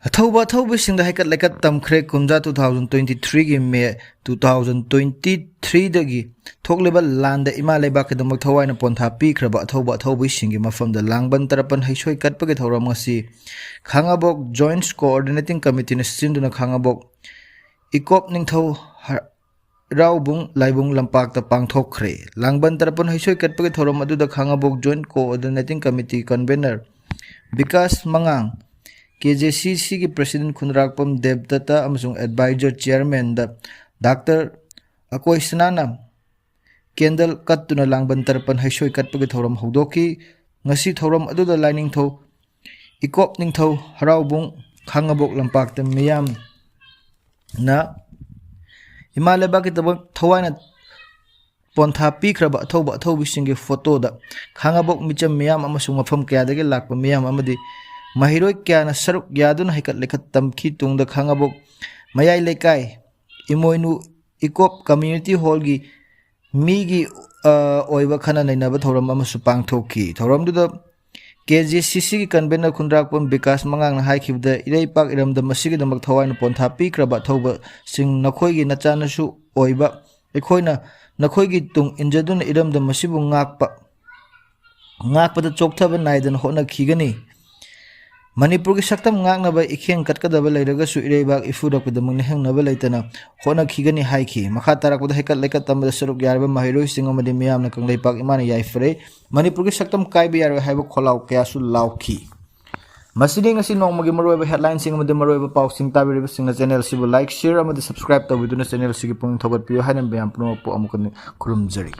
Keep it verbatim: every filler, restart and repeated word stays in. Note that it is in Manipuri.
ꯑꯊꯧꯕ ꯑꯊꯧꯕꯁꯤꯡꯗ ꯍꯩꯀꯠ ꯂꯩꯀꯠ ꯇꯝꯈ꯭ꯔꯦ꯫ ꯀꯨꯝꯖꯥ two thousand twenty three ꯒꯤ May two thousand twenty three ꯗꯒꯤ ꯊꯣꯛꯂꯤꯕ ꯂꯥꯟꯗ ꯏꯃꯥ ꯂꯩꯕꯥꯛꯀꯤꯗꯃꯛ ꯊꯋꯥꯏꯅ ꯄꯣꯟꯊꯥ ꯄꯤꯈ꯭ꯔꯕ ꯑꯊꯧꯕ ꯑꯊꯧꯕꯤꯁꯤꯡꯒꯤ ꯃꯐꯝꯗ ꯂꯥꯡꯕꯟ ꯇꯔꯄꯟ ꯍꯩꯁꯣꯏ ꯀꯠꯄꯒꯤ ꯊꯧꯔꯝ ꯑꯁꯤ ꯈꯥꯉꯕꯣꯛ Joint Coordinating Committee ꯅ ꯁꯤꯟꯗꯨꯅ ꯈꯥꯉꯕꯣꯛ ꯏꯀꯣꯞ ꯅꯤꯡꯊꯧ ꯍ-, ꯔꯥꯎꯕꯨꯡ ꯂꯥꯏꯕꯨꯡ ꯂꯝꯄꯥꯛꯇ ꯄꯥꯡꯊꯣꯛꯈ꯭ꯔꯦ꯫ ꯂꯥꯡꯕꯟ ꯇꯔꯄꯟ ꯍꯩꯁꯣꯏ ꯀꯠꯄꯒꯤ ꯊꯧꯔꯝ ꯑꯗꯨꯗ ꯈꯥꯉꯕꯣꯛ Joint Coordinating Committee Convener Bikash ꯃꯉꯥꯡ, ꯀꯦ ꯖꯦ ꯁꯤ ꯁꯤꯒꯤ President ꯈꯨꯟꯗ꯭ꯔꯥꯛꯄꯝ ꯗꯦꯕꯗꯠꯇ ꯑꯃꯁꯨꯡ Advisor Chairman ꯗ ꯗꯥꯛꯇꯔ ꯑꯀꯣꯏ ꯁꯅꯥꯅ candle ꯀꯠꯇꯨꯅ ꯂꯥꯡꯕꯟ ꯇꯔꯄꯟ ꯍꯩꯁꯣꯏ ꯀꯠꯄꯒꯤ ꯊꯧꯔꯝ ꯍꯧꯗꯣꯛꯈꯤ꯫ ꯉꯁꯤ ꯊꯧꯔꯝ ꯑꯗꯨꯗ ꯂꯥꯏꯅꯤꯡꯊꯧ ꯏꯀꯣꯞ ꯅꯤꯡꯊꯧ ꯍꯔꯥꯎꯕꯨꯡ ꯈꯥꯉꯕꯣꯛ ꯂꯝꯄꯥꯛꯇ ꯃꯤꯌꯥꯝꯅ ꯏꯃꯥ ꯂꯩꯕꯥꯛꯀꯤꯗꯃꯛ ꯊꯋꯥꯏꯅ ꯄꯣꯟꯊꯥ ꯄꯤꯈ꯭ꯔꯕ ꯑꯊꯧꯕ ꯑꯊꯧꯕꯤꯁꯤꯡꯒꯤ ꯐꯣꯇꯣꯗ ꯈꯥꯉꯕꯣꯛ ꯃꯤꯆꯝ ꯃꯤꯌꯥꯝ ꯑꯃꯁꯨꯡ ꯃꯐꯝ ꯀꯌꯥꯗꯒꯤ ꯂꯥꯛꯄ ꯃꯤꯌꯥꯝ ꯑꯃꯗꯤ ꯃꯍꯩꯔꯣꯏ ꯀꯌꯥꯅ ꯁꯔꯨꯛ ꯌꯥꯗꯨꯅ ꯍꯩꯀꯠ ꯂꯩꯀꯠ ꯇꯝꯈꯤ꯫ ꯇꯨꯡꯗ ꯈꯥꯉꯕꯣꯛ ꯃꯌꯥꯏ ꯂꯩꯀꯥꯏ ꯏꯃꯣꯏꯅꯨ ꯏꯀꯣꯞ Community Hall ꯒꯤ ꯃꯤꯒꯤ, ꯑ, ꯑꯣꯏꯕ ꯈꯟꯅ ꯅꯩꯅꯕ ꯊꯧꯔꯝ ꯑꯃꯁꯨ ꯄꯥꯡꯊꯣꯛꯈꯤ꯫ ꯊꯧꯔꯝꯗꯨꯗ ꯀꯦ ꯖꯦ ꯁꯤ ꯁꯤꯒꯤ Convener ꯈꯨꯟꯗ꯭ꯔꯥꯛꯄꯝ ꯕꯤꯀꯥꯁ ꯃꯉꯥꯡꯅ ꯍꯥꯏꯈꯤꯕꯗ, ꯏꯔꯩꯄꯥꯛ ꯏꯔꯝꯗꯝ ꯑꯁꯤꯒꯤꯗꯃꯛ ꯊꯋꯥꯏꯅ ꯄꯣꯟꯊꯥ ꯄꯤꯈ꯭ꯔꯕ ꯑꯊꯧꯕꯁꯤꯡ, ꯅꯈꯣꯏꯒꯤ ꯅꯆꯥꯅꯁꯨ ꯑꯣꯏꯕ ꯑꯩꯈꯣꯏꯅ ꯅꯈꯣꯏꯒꯤ ꯇꯨꯡ ꯏꯟꯖꯗꯨꯅ ꯏꯔꯝꯗꯝ ꯑꯁꯤꯕꯨ ꯉꯥꯛꯄ, ꯉꯥꯛꯄꯗ ꯆꯣꯛꯊꯕ ꯅꯥꯏꯗꯅ ꯍꯣꯠꯅꯈꯤꯒꯅꯤ꯫ ꯃꯅꯤꯄꯨꯔꯒꯤ ꯁꯛꯇꯝ ꯉꯥꯛꯅꯕ ꯏꯈꯦꯡ ꯀꯠꯀꯗꯕ ꯂꯩꯔꯒꯁꯨ ꯏꯔꯩꯕꯥꯛ ꯏꯐꯨꯔꯛꯄꯗꯃꯛ ꯅꯤꯡꯍꯪꯅꯕ ꯂꯩꯇꯅ ꯍꯣꯠꯅꯈꯤꯒꯅꯤ ꯍꯥꯏꯈꯤ꯫ ꯃꯈꯥ ꯇꯥꯔꯛꯄꯗ ꯍꯩꯀꯠ ꯂꯩꯀꯠ ꯇꯝꯕꯗ ꯁꯔꯨꯛ ꯌꯥꯔꯤꯕ ꯃꯍꯩꯔꯣꯏꯁꯤꯡ ꯑꯃꯗꯤ ꯃꯤꯌꯥꯝꯅ ꯀꯪꯂꯩꯄꯥꯛ ꯏꯃꯥꯅ ꯌꯥꯏꯐꯔꯦ꯫ ꯃꯅꯤꯄꯨꯔꯒꯤ ꯁꯛꯇꯝ ꯀꯥꯏꯕ ꯌꯥꯔꯣꯏ ꯍꯥꯏꯕ ꯈꯣꯜꯂꯥꯎ ꯀꯌꯥꯁꯨ ꯂꯥꯎꯈꯤ꯫ ꯃꯁꯤꯅꯤ ꯉꯁꯤ ꯅꯣꯡꯃꯒꯤ ꯃꯔꯨꯑꯣꯏꯕ headline ꯁꯤꯡ ꯑꯃꯗꯤ ꯃꯔꯨꯑꯣꯏꯕ ꯄꯥꯎꯁꯤꯡ꯫ ꯇꯥꯕꯤꯔꯤꯕꯁꯤꯡꯅ channel ꯁꯤꯕꯨ like, share ꯑꯃꯗꯤ subscribe ꯇꯧꯕꯤꯗꯨꯅ channel ꯁꯤꯒꯤ ꯄꯨꯛꯅꯤꯡ ꯊꯧꯒꯠꯄꯤꯌꯨ ꯍꯥꯏꯅ ꯃꯌꯥꯝ ꯄꯨꯝꯅꯃꯛꯄꯨ ꯑꯃꯨꯛꯀ ꯈꯨꯔꯨꯝꯖꯔꯤ꯫